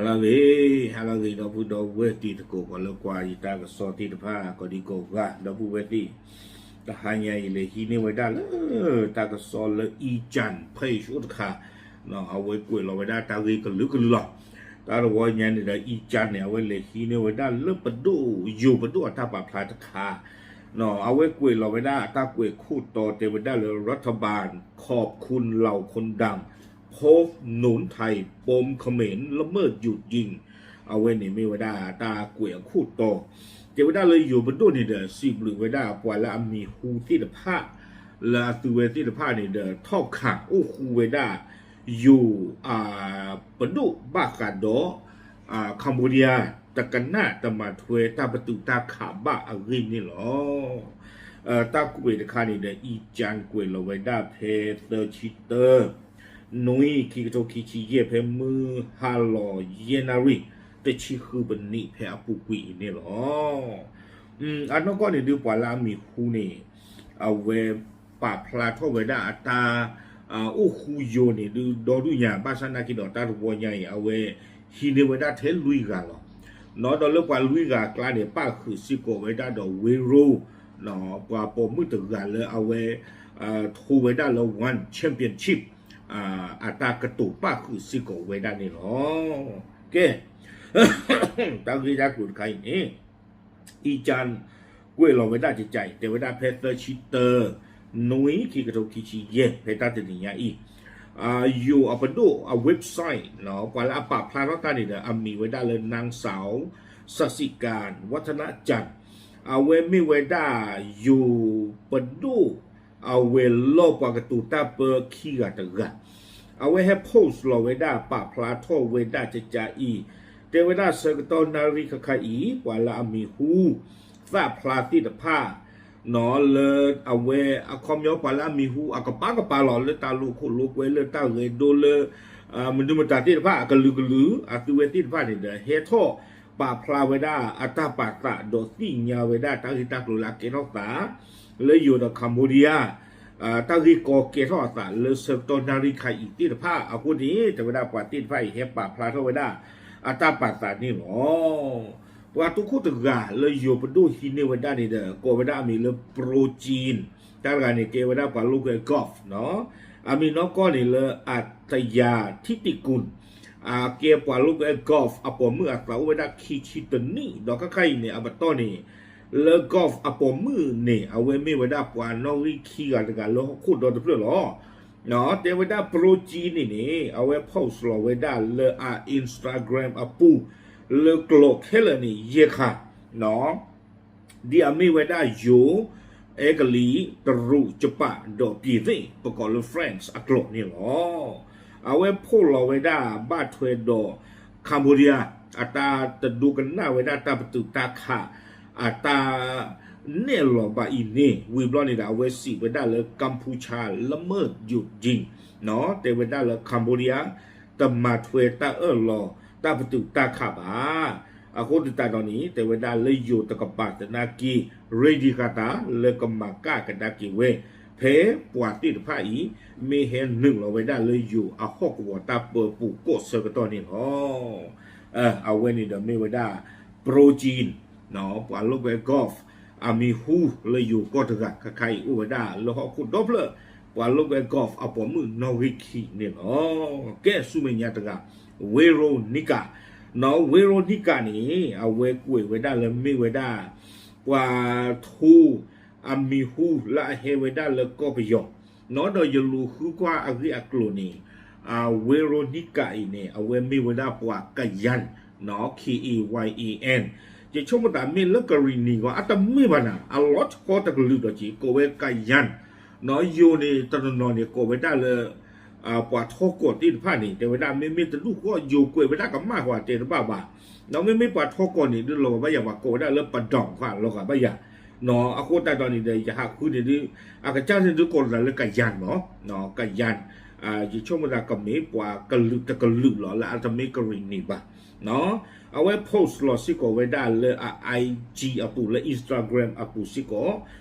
ဟါလၢအဂ့ၤ, ဟါလၢအဂ့ၤ ဒီပုၢ်ဒီဝဲၢ်တံၤသကိး ပှၤလၢကွၢ်ယတၢ်ကစီၣ်သ့ၣ်တဖၣ် ကိးဒံကိးဂၤ ဒီပုၢ်ဝဲၢ်သ့ၣ်, တဟါညါအံၤ လဲၤဟံးန့ၢ်ဝဲဒၣ်လၢ တၢ်ကစီၣ်လၢ အံကၠၣ် page အိၣ်တခါ, အဝဲကွဲးလီၤဝဲဒၣ်တၢ်ဂ့ၢ်ကလုာ်ကလုာ်လီၤ. တၢ်တဝီညါန့ၣ်ဒီး အံကၠၣ်န့ၣ် အဝဲလဲၤဟံးန့ၢ်ဝဲဒၣ်လၢပဒိၣ် ယိၤပဒိၣ်အတၢ်ပာ်ဖျါတခါ, အဝဲကွဲးလီၤဝဲဒၣ်အတၢ်ကွဲးခိၣ်တီတဲဝဲဒၣ်လၢ รัฐบาลขอบคุณเหล่าคนดัง พบหนุนไทยปมเขมรละเมิดหยุดยิง အဝဲန့ၣ်မ့ၢ်ဝဲဒၣ်တၢ်ကွဲးအခိၣ်တီ, တဲဝဲဒၣ်လၢယိၤပဒိၣ်န့ၣ်ဒီး စံးဘျုးဝဲဒၣ်ပှၤလၢအမံၤဟူသ့ၣ်တဖၣ်, လၢအသုဝဲသ့ၣ်တဖၣ်န့ၣ်ဒီး ထီၣ်ခးအိၣ်ဃူဝဲဒၣ် ယိၤ ပဒိၣ်ဘၣ်ဃးဒီး Cambodia တကနၣ်တမၤထွဲတၢ်ပတုာ်တၢ်ခးဘၣ်အဂ့ၢ်န့ၣ်လီၤ. တၢ်ကွဲးတခါန့ၣ်ဒီး အံကၠၣ်ကွဲးလီၤဝဲဒၣ်ဖဲသၢဆံတၢ နွံ ခံကထိခံဆံယဲၢ် ဖဲမုၢ်ဟါလီၤယဲၢ်နၣ်ရံၣ် တဆံဃုပနံး ဖဲအပူၤကွံာ်အံၤန့ၣ်လီၤ. အနီၢ်ကီၢ်န့ၣ်ဒုး ပှၤလၢအမံၤဟူန့ၣ် အဝဲပာ်ဖျါထီၣ်ဝဲဒၣ်အတၢ်အိၣ်ဃူယိၤန့ၣ်ဒုး ဒီဒူၣ်ညါ ဘၣ်ဆၣ်နာ်က့ဒီး တၢ်တဝီညါအံၤ အဝဲဟံးန့ၢ်ဝဲဒၣ်ထဲလွံၢ်ဂၤလီၤ. ဒီးလၢပှၤလွံၢ်ဂၤအကျါန့ၣ် ပၣ်ဃုာ်စ့ၢ်ကီးဝဲဒၣ်ဒီး ဝ့ရိ ပှၤပိာ်မုၣ်တဂၤလၢအဝဲ ထိဝဲဒၣ်လၢ One Championship အတၢ်ကတိၤပၣ်ဃုာ်စ့ၢ်ကီးဝဲဒၣ်န့ၣ်လီၤ. ကဲ, တၢ်ဂ့ၢ်တၢ်ကျိၤတခါအံၤန့ၣ် အံကၠၣ်ကွဲးလီၤဝဲဒၣ်ကကးအံၤ တဲဝဲဒၣ်ဖဲသၢဆံတၢ နွံ ခံကထိခံဆံယဲၢ် ဖဲတၢ်တနံၤညါအံၤ ယိၤအပဒိၣ်အ website ပှၤလၢအပာ်ဖျါထီၣ်တၢ်န့ၣ်ဒီး အမံၤဝဲဒၣ်လၢ နၢင်းစၢဝ် စၤစံကၣ် ဝးထနးကၠၣ်, အဝဲမ့ၢ်ဝဲဒၣ်ယိၤပဒိၣ် အဝဲၤလီၢ်ပှၤကတိၤတၢ်ပၢခံဂၤတဂၤ, အဝဲဟဲ post လီၤဝဲဒၣ် ပာ်ဖျါထီၣ်ဝဲဒၣ်ကကးအံၤ, တဲဝဲဒၣ်ဆၢကတီၢ်နၣ်ရံၣ်ခါခါအံၤ ပှၤလၢအမံၤဟူ သးဖျါသ့ၣ်တဖၣ် လၢအဝဲအခီပညီ ပှၤလၢအမံၤဟူအကပၤကပၤလီၤ လၢတၢ်လိာ်ခိၣ်လိာ်ကွဲ လၢတၢ်ဂဲၤဒိလၢ မနုၤမတၤသ့ၣ်တဖၣ်အကလုာ်ကလုာ် အသုဝဲသ့ၣ်တဖၣ်န့ၣ်ဒီး ဟဲထီၣ်ပာ်ဖျါဝဲဒၣ်အတၢ်ပာ်သး ဒီးသ့ၣ်ညါဝဲဒၣ်တၢ်ဂ့ၢ်တၢ်ကျိၤလၢအကဲထီၣ်သး လၢယိၤဒီး Cambodia တၢ်ဂ့ၢ်ကီကဲထီၣ်အသးလၢဆၢကတီၢ်နၣ်ရံၣ်ခါအံၤသ့ၣ်တဖၣ်အဃိန့ၣ် တဲဝဲဒၣ်ပှၤသ့ၣ်တဖၣ်အံၤ ဟဲပာ်ဖျါထီၣ်ဝဲဒၣ် အတၢ်ပာ်သးန့ၣ်လီၤ. ပှၤတိခိၣ်တဂၤလၢယိၤပဒိၣ်ဟံးန့ၢ်ဝဲဒၣ်န့ၣ်ဒီး ကိးဝဲဒၣ်အမံၤလၢ Pro Chin, တၢ်တဂၤန့ၣ် ကဲဝဲဒၣ်ပှၤလိာ်ကွဲ golf နီၤ, အမံၤနီၢ်ကီၢ်န့ၣ်လၢ အတယၤထံတံကူၣ်, အကဲပှၤလိာ်ကွဲ golf အပိာ်မုၣ်အသးအိၣ်ဝဲဒၣ်ခံဆံတနံၣ် ဒီးခါခါအံၤန့ၣ် အပတီၢ်န့ၣ် လၢ golf အပိာ်မုၣ်န့ၣ် အဝဲမ့ၢ်ဝဲဒၣ်ပှၤနီၣ်ဂံၢ်ခံဂၤတဂၤလၢဟီၣ်ခိၣ်ဒီတဖျၢၣ်လီၤ. တဲဝဲဒၣ် Pro Chin န့ၣ်န့ၣ် အဝဲ post လီၤဝဲဒၣ်လၢအ Instagram အပူၤ လၢကျိာ်ခဲလၢာ်န့ၣ် ယဲၢ်ခါ ဒ်အမ့ၢ်ဝဲဒၣ်ယိၤ, အဲကလံး, တရူး, ယပၣ်, ဒီး ပြည်သစ်, ပကိးလၢ France အကျိာ်န့ၣ်လီၤ. အဝဲ post လီၤဝဲဒၣ်ဘၣ်ထွဲဒီး Cambodia အတၢ်တဒိကနၣ်ဝဲဒၣ်တၢ်ပတုာ်တၢ်ခး အတၢ်နဲၣ်လီၤဘၣ်အံၤန့ၣ် ဝံၤဘျီန့ၣ်ဒီး အဝဲစံးဝဲဒၣ်လၢ ကမ်ဖူချၣ် လၢမၢယိၤကၠံၣ် တဲဝဲဒၣ်လၢ Cambodia တမၤထွဲတၢ်အၢၣ်လီၤတၢ်ပတုာ်တၢ်ခးဘၣ်. အဃိသတးဒီးန့ၣ် တဲဝဲဒၣ်လၢယိၤတကပၤသနာ်က့ ready ဃာ်သးလၢကမၤကၣ်ကဒါက့ၤဝဲ ဖဲပှၤသ့ၣ်တဖၣ်အံၤ မ့ၢ်ဟဲနုာ်လီၤဝဲဒၣ်လၢယိၤအဟီၣ်ကဝီၤတၢ်ပၢပူၤကိးဆၢကတီၢ်န့ၣ်လီၤ. အဝဲန့ၣ်ဒီးမ့ၢ်ဝဲဒၣ် Pro Chin ပှၤလိာ်ကွဲ golf အမံၤဟူလၢယိၤကီၢ်တဂၤ ခါခါအံၤအိၣ်ဝဲဒၣ်လၢဟီၣ်ခိၣ်ဒီဖျၢၣ် ပှၤလိာ်ကွဲ golf အပိာ်မုၣ်နီၣ်ဂံၢ်ခံန့ၣ်လီၤ. ကဲဆူမဲာ်ညါတဂၤ ဝ့ရိနံကၣ်, နီၣ် ဝ့ရိနံကၣ်န့ၣ် အဝဲကွဲးဝဲဒၣ်လၢမ့ၢ်ဝဲဒၣ် ပှၤထိ အမံၤဟူလၢအဟဲဝဲဒၣ်လၢကီၢ်ပယီၤ, နီၣ်ဒီးယလူၤဃုကွၢ်အဂ့ၢ်အကျိၤန့ၣ် ဝ့ရိနံကၣ်အံၤန့ၣ် အဝဲမ့ၢ်ဝဲဒၣ်ပှၤကယၣ် နီၣ် K A Y A N, ယဆိကမိၣ်သးမ့ၢ်လၢကရံၣ်နံၤဂီၢ် အတမ့ၢ်ဘၣ်နၤ အလီၤဆီတကလုာ်ဒီးက့ၤ ကိးဝဲကယၣ်, နီၣ် ယိၤန့ၣ်တနီၤနီၤန့ၣ် ကိးဝဲဒၣ်လၢ ပှၤထီကီၢ်သ့ၣ်တဖၣ်န့ၣ် တဲဝဲဒၣ် မ့မ့ၢ်တဒူၣ်ဃီ ယိၤကွဲးဝဲဒၣ်ကမၣ်ဃီတဲတဘၣ်ဘၣ်, နီၣ် မ့မ့ၢ်ပှၤထီကီၢ်န့ၣ်ဒုးလီၤဂာ်ဘၣ်ယၤ ပှၤကိးဝဲဒၣ်လၢပဒိၣ်ဃီလီၤဂာ်ဘၣ်ယၤ, နီၣ် အဃိသတးဒီးန့ၣ်ဒီး ယဟးဃုန့ၣ်ဒုး အကစၢ်န့ၣ်ဒုးကိးလီၤသးလၢကယၣ်မး, နီၣ် ကယၣ်, ယဆိကမိၣ်သးကမ့ၢ်ပှၤကလုာ်တကလုာ်လီၤ လၢအတမ့ၢ်ကရံၣ်နံၤဘၣ်, နီၣ် အဝဲ post လီၤစ့ၢ်ကီးဝဲဒၣ်လၢအ IG အပူၤ လၢ Instagram အပူၤစ့ၢ်ကီး,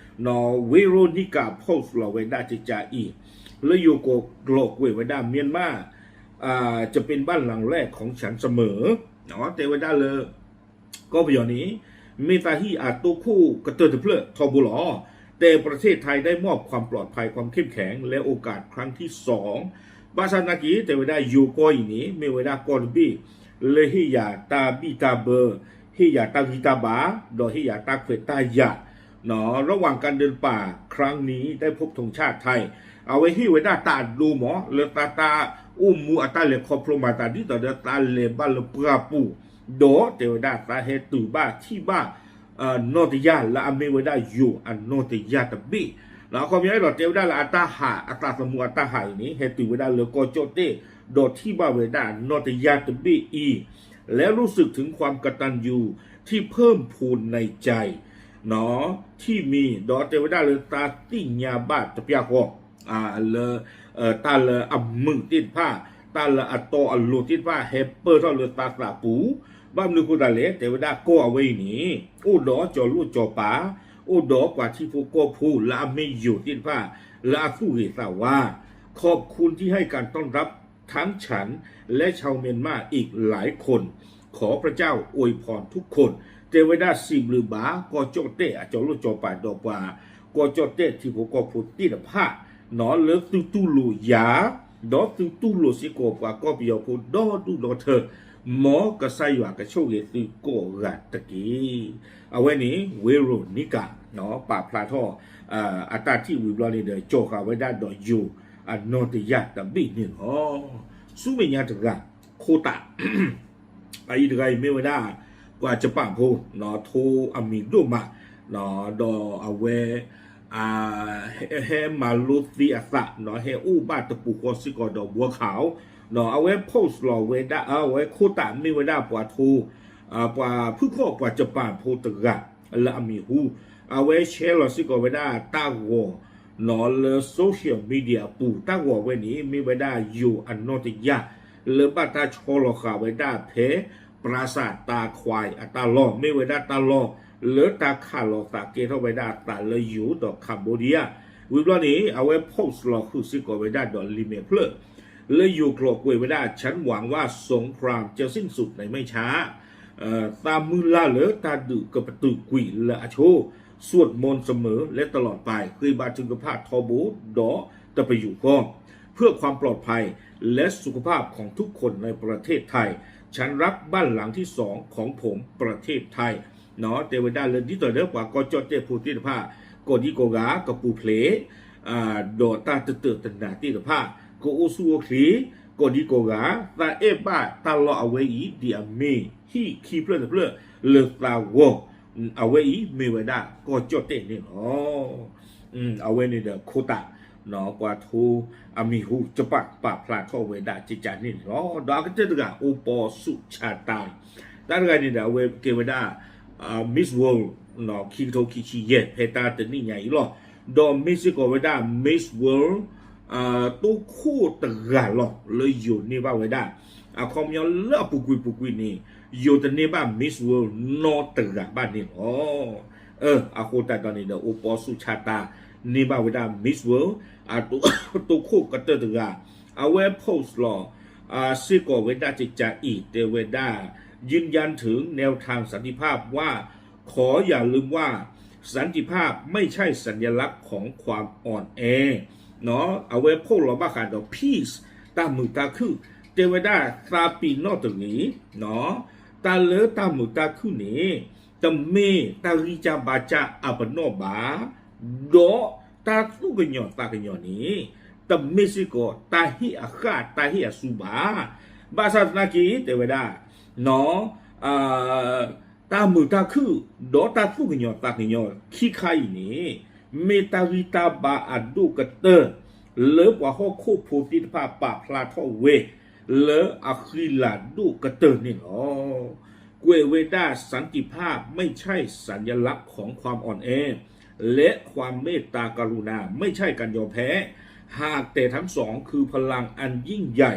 နီၣ် ဝ့ရိနံကၣ် post လီၤဝဲဒၣ်ကကၢ်အံၤ လၢယိၤကိးကျိာ်ကွဲးဝဲဒၣ် မြန်မာ จะเป็นบ้านหลังแรกของฉันเสมอ တဲဝဲဒၣ်လၢ ကီၢ်ပယီၤန့ၣ် မ့ၢ်သးဟံၣ်အတိခိၣ်ကတၢၢ်တဖျၢၣ်ထီဘိလီၤ. แต่ประเทศไทยได้มอบความปลอดภัย ความเข้มแข็งและโอกาสครั้งที่สอง ဘၣ်ဆၣ်သနာ်က့ တဲဝဲဒၣ်ယိၤကီၢ်အံၤန့ၣ် မ့ၢ်ဝဲဒၣ်ကီၢ်တဘ့ၣ် လၢဟ့ၣ်ယၤတၢ်ဘံၣ်တၢ်ဘၢ ဟ့ၣ်ယၤတၢ်ဂံၢ်တၢ်ဘါ ဒီးဟ့ၣ်ယၤတၢ်ခွဲးတၢ်ယာ် ระหว่างการเดินป่าครั้งนี้ ได้พบธงชาติไทย အဝဲဟ့ၣ်ဝဲဒၣ်တၢ်အဒိမး လၢသးတၢ်အိၣ်မူအတၢ်လဲၤခီဖျိမၤသး ဒ်သိးဒီးသးလဲၤဘၣ်လၢပှၢ်ပူၤ ဒီးတဲဝဲဒၣ်သးဟဲတုၤဘၣ်ထံၣ်ဘၣ် နီၣ်တယၢ်လၢအမ့ၢ်ဝဲဒၣ်ယိၤအနီၣ်တယၢ်တဘ့ၣ် အခီပညီဒီးတဲဝဲဒၣ်လၢအတၢ်ဟး အသးသမူအတၢ်ဟးအံၤန့ၣ် ဟဲတုၤဝဲဒၣ်လၢကီၢ်ကၠီၣ်တဲၣ် ဒီးထံၣ်ဘၣ်ဝဲဒၣ်နီၣ်တယၢ်တဘ့ၣ်အံၤ และรู้สึกถึงความกตัญญูที่เพิ่มพูนในใจ ที่มี ဒီးတဲဝဲဒၣ်လၢသးသ့ၣ်ညါဘၣ်တပျၢ်ဃီ လၢ တၢ်လၢအမုာ်သ့ၣ်တဖၣ် တၢ်လၢအတီအလိၤသ့ၣ်တဖၣ် ဟဲပၢၢ်ထီၣ်လၢသးသးပူၤ ဘၣ်မနုၤအဃိသတးလဲၣ် တဲဝဲဒၣ်ကီၢ်အဝဲအံၤန့ၣ် အိၣ်ဒီးကၠီၤလိၣ်ကၠီၤပၤ အိၣ်ဒီးပှၤထံဖိကီၢ်ဖိလၢအမ့ၢ်ယိၤသ့ၣ်တဖၣ် လၢအသူၣ်ဂ့ၤသးဝါ ขอบคุณที่ให้การต้อนรับทั้งฉันและชาวเมียนมาอีกหลายคน ขอพระเจ้าอวยพรทุกคน တဲဝဲဒၣ်စံးဘျုးဘၣ် ကီၢ်ကၠီၣ်တဲၣ်အကၠီၤလိၣ်ကၠီၤပၤဒီးပှၤ ကီၢ်ကၠီၣ်တဲၣ်ထံဖိကီၢ်ဖိသ့ၣ်တဖၣ် လၢသုတူၢ်လိာ်ယၤ ဒီးသုတူၢ်လိာ်စ့ၢ်ကီးပှၤကီၢ်ပယီၤဖိဒီဒူၣ်ဒီထၢ မ်ကစၢ်ယွၤကဆိၣ်ဂ့ၤသုကိးဂၤတက့ၢ်. အဝဲန့ၣ် ဝ့ရိနံကၤ ပာ်ဖျါထီၣ် အတၢ်ထံၣ်ဝံၤဘျီန့ၣ်ဒီး ကၠီၤဃာ်ဝဲဒၣ်ဒီးယိၤအနီၣ်တယၢ်တဘ့ၣ်န့ၣ်လီၤ. ဆူမဲာ်ညါတဂၤ ခိၣ်သး အအံၤတဂၤအံၤမ့ၢ်ဝဲဒၣ် ပှၤကပာ်ဖိ ထိအမံၤဒိၣ်မး ဒီးအဝဲ ဟဲမၤလိသ့အသး ဟဲအိၣ်ဘၣ်တပူၤဃီစ့ၢ်ကီးဒီးဘှီခးအီၤ အဝဲ post လီၤဝဲဒၣ် အဝဲခိၣ်သးမ့ၢ်ဝဲဒၣ်ပှၤထိ ပှၤဖုၣ်ခီၣ်ပှၤကပာ်ဖိတဂၤ လၢအမံၤဟူ အဝဲ share လီၤစ့ၢ်ကီးဝဲဒၣ်တၢ်ဂီၤ လၢ social media အပူၤ တၢ်ဂီၤဝဲန့ၣ် မ့ၢ်ဝဲဒၣ်ယိၤအနီၣ်တယၢ် လၢဘၣ်တၢ်ဆီလီၤဃာ်ဝဲဒၣ်ဖဲ ပရၢစးတၤခွဲးအတၢ်လီၢ် မ့ၢ်ဝဲဒၣ်တၢ်လီၢ် လၢတၢ်ခးလီၤသးကဲထီၣ်ဝဲဒၣ်အသးလၢယိၤဒီး Cambodia ဝံၤဘျီန့ၣ် အဝဲ post လီၤဃုာ်စ့ၢ်ကီးဝဲဒၣ်ဒီးလံာ်မဲာ်ဖျၢၣ် လၢယိၤကျိာ်ကွဲးဝဲဒၣ် ฉันหวังว่าสงครามจะสิ้นสุดในไม่ช้า သးမုၢ်လၢ်လၢတၢ်ဒုးကပတုာ်ကွံာ်လၢအဆိ สวดมนต์เสมอและตลอดไป ဃ့ဘါထုကဖၣ်ထီဘိ ဒီးတပယူာ်ဃီ เพื่อความปลอดภัยและสุขภาพของทุกคนในประเทศไทย ฉันรักบ้านหลังที่สองของผมประเทศไทย တဲဝဲဒၣ်လၢဒ်သိးဒီးပှၤကီၢ်ကၠီၣ်တဲၣ်ဖိသ့ၣ်တဖၣ် ကိးဒံကိးဂၤ ကပူၤဖျဲး ဒီးတၢ်တတၢာ်တနၤသ့ၣ်တဖၣ် ကအိၣ်ဆူၣ်အိၣ်ချ့ ကိးဒံကိးဂၤ သးအဲၣ်ဘၣ်တၢ်လီၢ်အဝဲအံၤ ဒ်အမ့ၢ်ဟံၣ်ခံဖျၢၣ်တဖျၢၣ်လၢသးဂီၤ အဝဲအံၤမ့ၢ်ဝဲဒၣ်ကီၢ်ကၠီၣ်တဲၣ်န့ၣ်လီၤ. အဝဲန့ၣ်ဒီးခိၣ်သး ပှၤထိအမံၤဟူ ကပာ်ပာ်ဖျါထီၣ်ဝဲဒၣ်ကကန့ၣ်န့ၣ်လီၤ. ဒီးအကတၢၢ်တဂၤ အိပီစူၣ်ဆါတၢ် တၢ်တဂၤန့ၣ်ဒီး အဝဲကဲဝဲဒၣ် Miss World ခံကထိခံဆံယဲၢ် ဖဲတၢ်တနံၣ်ညါအံၤလီၤ. ဒီးမ့ၢ်စ့ၢ်ကီးဝဲဒၣ် Miss World တိခိၣ်တဂၤလီၤ လၢယိၤန့ၢ်ဘၣ်ဝဲဒၣ် အခီပညီလၢအပူၤကွံာ်ပူၤကွံာ်န့ၣ် ယိၤတန့ၢ်ဘၣ် Miss World နီတဂၤဘၣ်န့ၣ်လီၤ. အဃိသတးဒီးန့ၣ်ဒီး အိပီစူၣ်ဆါတၢ် န့ၢ်ဘၣ်ဝဲဒၣ် Miss World အတိခိၣ်ကတၢၢ်တဂၤ အဝဲ post လီၤ စ့ၢ်ကီးဝဲဒၣ်ကကအံၤ တဲဝဲဒၣ် ยืนยันถึงแนวทางสันติภาพว่า ขออย่าลืมว่า สันติภาพไม่ใช่สัญลักษณ์ของความอ่อนแอ အဝဲ post လီၤဘၣ်ဃးဒီး peace တၢ်မုာ်တၢ်ခုၣ် တဲဝဲဒၣ်သးပ့ၤနီၣ်တဂ့ၤ တၢ်လၢတၢ်မုာ်တၢ်ခုၣ်န့ၣ် တမ့ၢ်တၢ်ဂံၢ်စၢ်ဘါစၢ်အပနီၣ်ဘၣ် ဒီးတၢ်သူၣ်ကညီၤသးကညီၤန့ၣ် တမ့ၢ်စ့ၢ်ကီးတၢ်ဟ့ၣ်အဃၣ်တၢ်ဟ့ၣ်အစူဘၣ်. ဘၣ်ဆၣ်သနာ်က့ တဲဝဲဒၣ် တၢ်မုာ်တၢ်ခုၣ် ဒီးတၢ်သူၣ်ကညီၤသးကညီၤခံခါအံၤန့ၣ် မ့ၢ်တၢ်ဂံၢ်တၢ်ဘါအဒိၣ်ကတၢၢ် လၢပှၤဟီၣ်ခိၣ်ဖိသ့ၣ်တဖၣ်ပာ်ဖျါထီၣ်ဝဲ လၢအဃံလၤဒိၣ်ကတၢၢ်န့ၣ်လီၤ. ကွဲးဝဲဒၣ် สันติภาพไม่ใช่สัญลักษณ์ของความอ่อนแอ และความเมตตากรุณาไม่ใช่การยอมแพ้ หากแต่ทั้งสองคือพลังอันยิ่งใหญ่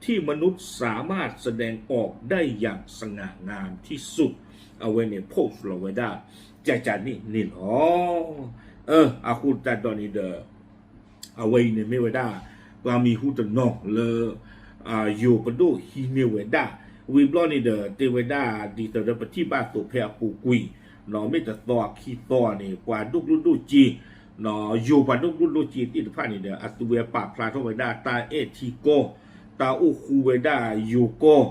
ที่มนุษย์สามารถแสดงออกได้อย่างสง่างามที่สุด အဝဲန့ၣ် post လီၤဝဲဒၣ် ကကန့ၣ်န့ၣ်လီၤ. အဃိသတးဒီးန့ၣ်ဒီး အဝဲအံၤန့ၣ်မ့ၢ်ဝဲဒၣ် ပှၤမံၤဟူတနီၤလၢ ယိၤပဒိၣ်ဟံးန့ၢ်ဝဲဒၣ် ဝံၤဘျီန့ၣ်ဒီး တဲဝဲဒၣ်ဒ်သိးဒီးပထံၣ်ဘၣ်အသိးဖဲအပူၤကွံာ်, မ့ၢ်တသီအခံသီန့ၣ် ပှၤဒိၣ်ကျိၣ်ဒိၣ်စ့, ယိၤပှၤဒိၣ်ကျိၣ်ဒိၣ်စ့သ့ၣ်တဖၣ်န့ၣ်ဒီး အသုဝဲပာ်ဖျါထီၣ်ဝဲဒၣ်တၢ်အဲၣ်ထံကီၢ်, တၢ်အိၣ်ဃူဝဲဒၣ်ယိၤကီၢ်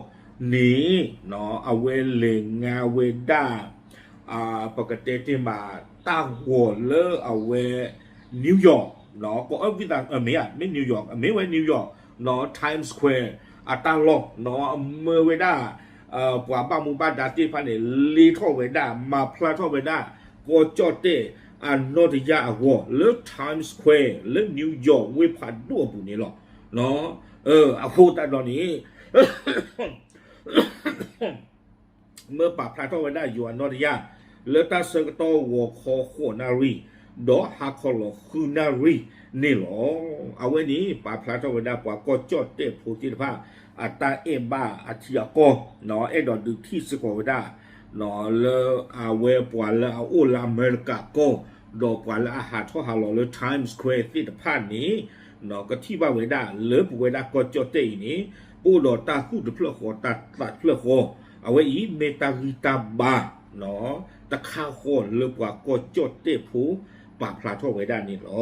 န့ၣ်, အဝဲလဲၤငါဝဲဒၣ် ပကတဲတ့ၢ်မး တၢ်ဂီၤလၢအဝဲ New York, ကီၢ်အၢဝံသး မ့ၢ်ဧါ, မ့ၢ် New York, မ့ၢ်ဝဲ New York, Times Square အတၢ်လီၢ်, အမၢဝဲဒၣ် ပှၤဘၣ်မူဘၣ်ဒါသ့ၣ်တဖၣ်န့ၣ် လ့ထီၣ်ဝဲဒၣ် မၤဖျါထီၣ်ဝဲဒၣ် ကီၢ်ကၠီၣ်တဲၣ်အနီၣ်တယၢ်အဂီၢ် လၢ Times Square လၢ New York ဝ့ၢ်ဖးဒိၣ်အပူၤန့ၣ်လီၤ. အဃိသတးဒီးန့ၣ် မၢပာ်ဖျါထီၣ်ဝဲဒၣ်ယိၤအနီၣ်တယၢ် လၢတၢ်ဆၢကတီၢ်ဂီၤခီဃိးနၣ်ရံၣ် ဒီးဟါခီလီၤဃုနၣ်ရံၣ်န့ၣ်လီၤ. အဝဲန့ၣ် ပာ်ဖျါထီၣ်ဝဲဒၣ်ပှၤကီၢ်ကၠီၣ်တဲၣ်ဖိသ့ၣ်တဖၣ် အတၢ်အဲၣ်ဘၣ်အထံအကီၢ်, အဲၣ်ဒိးဒုးထံၣ်စ့ၢ်ကီးဝဲဒၣ် လၢအဝဲပှၤလၢအအိၣ်လၢအမဲရကၤကီၢ် ဒီးပှၤလၢအဟးထီၣ်ဟးလီၤလၢ Times Square သ့ၣ်တဖၣ်န့ၣ် ကထံၣ်ဘၣ်ဝဲဒၣ်လၢပဝဲဒၣ်ကီၢ်ကၠီၣ်တဲၣ်အံၤန့ၣ် အိၣ်ဒီးတၢ်သူၣ်တဖျၢၣ်ဃီတၢ်သးတဖျၢၣ်ဃီ, အဝဲအံၤမ့ၢ်တၢ်ဂံၢ်တၢ်ဘါ တခါဃီလၢပှၤကီၢ်ကၠီၣ်တဲၣ်ဖိပာ်ဖျါထီၣ်ဝဲဒၣ်န့ၣ်လီၤ.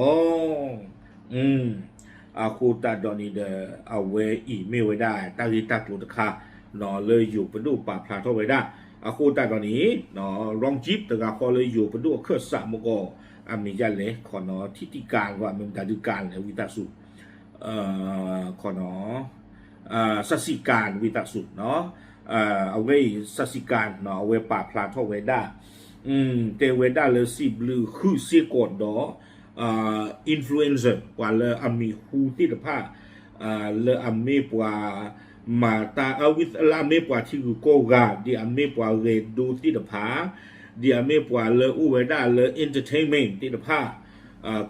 အဃိသတးဒီးန့ၣ်ဒီး အဝဲအံၤမ့ၢ်ဝဲဒၣ်တၢ်ဂ့ၢ်တၢ်ကျိၤတခါ လၢယိၤပဒိၣ်ပာ်ဖျါထီၣ်ဝဲဒၣ်, အဃိသတးဒီးန့ၣ် Ron Jeff တဂၤဃီလၢယိၤပဒိၣ်အခၢၣ်စးမ့ၢ်ကီး အမံၤဒ်လဲၣ် ခီနီၤ ထံတံကၤ မ့ၢ်မတၤဒုကၤလဲၣ် ဝံသးစူၤ ခီနီၤ စးစံကၤ ဝံသးစူၤ အဝဲအံၤ စးစံကၤ အဝဲပာ်ဖျါထီၣ်ဝဲဒၣ် တဲဝဲဒၣ်လၢစံးဘျုးဃုာ်စ့ၢ်ကီးဒီး influencer ပှၤလၢအမံၤဟူသ့ၣ်တဖၣ် လၢအမ့ၢ်ပှၤ မၤတၢ် လၢအမ့ၢ်ပှၤထံဂုၤကီၢ်ဂၤ ဒ်အမ့ၢ်ပှၤဂဲၤဒိသ့ၣ်တဖၣ် ဒ်အမ့ၢ်ပှၤလၢအိၣ်ဝဲဒၣ်လၢ entertainment သ့ၣ်တဖၣ်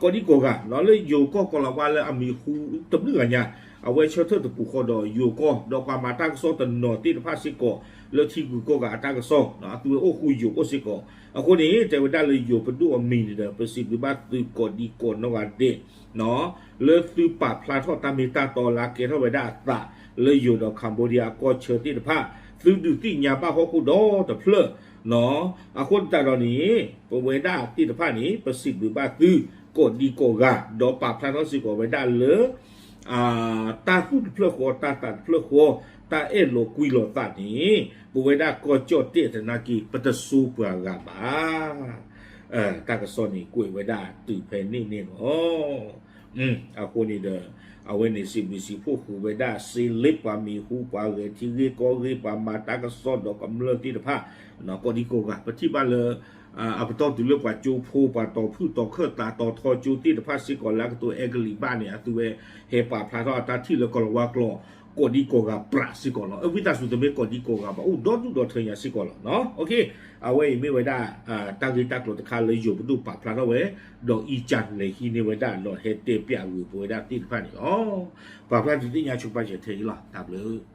ကိးဒံကိးဂၤ လၢယိၤကီၢ်ကီၤလၤဝါလၢအမံၤဟူတဘျုးဂၤညါ အဝဲဆၢထၢၣ်တပူၤဃီဒီးယိၤကီၢ် ဒီးပှၤမၤတၢ်ကစီၣ်တနီၤသ့ၣ်တဖၣ်စ့ၢ်ကီး လၢထံဂုၤကီၢ်ဂၤအတၢ်ကစီၣ် အသုဝဲအိၣ်ဃူယိၤအိၣ်စ့ၢ်ကီး အဃိန့ၣ် တဲဝဲဒၣ်လၢယိၤပဒိၣ်အမံၤန့ၣ်ဒီး ပစံးဘျုးဘၣ်သုကိးဒံကိးနီၢ်ဂၤဒဲး လၢသုပာ်ဖျါထီၣ်တၢ်မ့ၢ်တၢ်တီလၢအကဲထီၣ်ဝဲဒၣ်အသး လၢယိၤဒီး Cambodia အကီၢ်ဆၢသ့ၣ်တဖၣ် သုဒုးသ့ၣ်ညါဘၣ်ဟီၣ်ခိၣ်ဒီတဖျၢၣ် အဃိသတးဒီးန့ၣ် ပဝဲဒၣ်သ့ၣ်တဖၣ်န့ၣ် ပစံးဘျုးဘၣ်သု ကိးဒံကိးဂၤ ဒီးပာ်ဖျါထီၣ်စ့ၢ်ကီးဝဲဒၣ်လၢ တၢ်သူၣ်တဖျၢၣ်ဃီ တၢ်သးတဖျၢၣ်ဃီ တၢ်အဲၣ်လီၤကွံလီၤသးန့ၣ် ပဝဲဒၣ်ကီၢ်ကၠီၣ်တဲၣ်သနာ်က့ ပတစိပှၤဂၤဘၣ် တၢ်ကစီၣ်န့ၣ် ကွဲးဝဲဒၣ်တုၤဖဲန့ၣ်န့ၣ်လီၤ. အဃိန့ၣ်ဒီး အဝဲန့ၣ်စံးဘျုးစံးဖှိၣ်ဃုာ်ဝဲဒၣ် စ့လ့ပှၤမံၤဟူ ပှၤဂဲၤထံဂ့ၢ်ကီၢ်ဂ့ၢ် ပှၤမၤတၢ်ကစီၣ်ဒီးကမျၢၢ်သ့ၣ်တဖၣ် ကိးဒံကိးဂၤ ပထံၣ်ဘၣ်လၢ အပတီၢ်တုၤလၢပှၤကၠိဖိ ပှၤတီၤဖုၣ်တီၤခၢၣ်သးတီၤထီကၠိသ့ၣ်တဖၣ်စ့ၢ်ကီးလၢအကတိၤအဲကလံးဘၣ်န့ၣ် အသုဝဲဟဲပာ်ဖျါထီၣ်အတၢ်ထံၣ်လၢကီၤလၤဝါကျိာ် ကိးဒံကိးဂၤပြးစ့ၢ်ကီးလီၤ. အဝံသးစူၤတမ့ၢ်ကိးဒံကိးဂၤဘၣ် အိၣ်ဒီဒူၣ်ဒီထၢညါစ့ၢ်ကီးလီၤ. အဝဲအံၤမ့ၢ်ဝဲဒၣ် တၢ်ဂ့ၢ်တၢ်ကျိၤတခါလၢယိၤပဒိၣ်ပာ်ဖျါထီၣ်ဝဲ ဒီးအံကၢ်လဲၤဟံးန့ၢ်ဝဲဒၣ်ဒီးဟဲတဲပျးဂုာ်ပဝဲဒၣ်သ့ၣ်တဖၣ်န့ၣ်လီၤ. ပာ်ဖျါဒုးသ့ၣ်ညါဆိပာ်စၢၤထဲအံၤလီၤ. တၢ်ဘျုး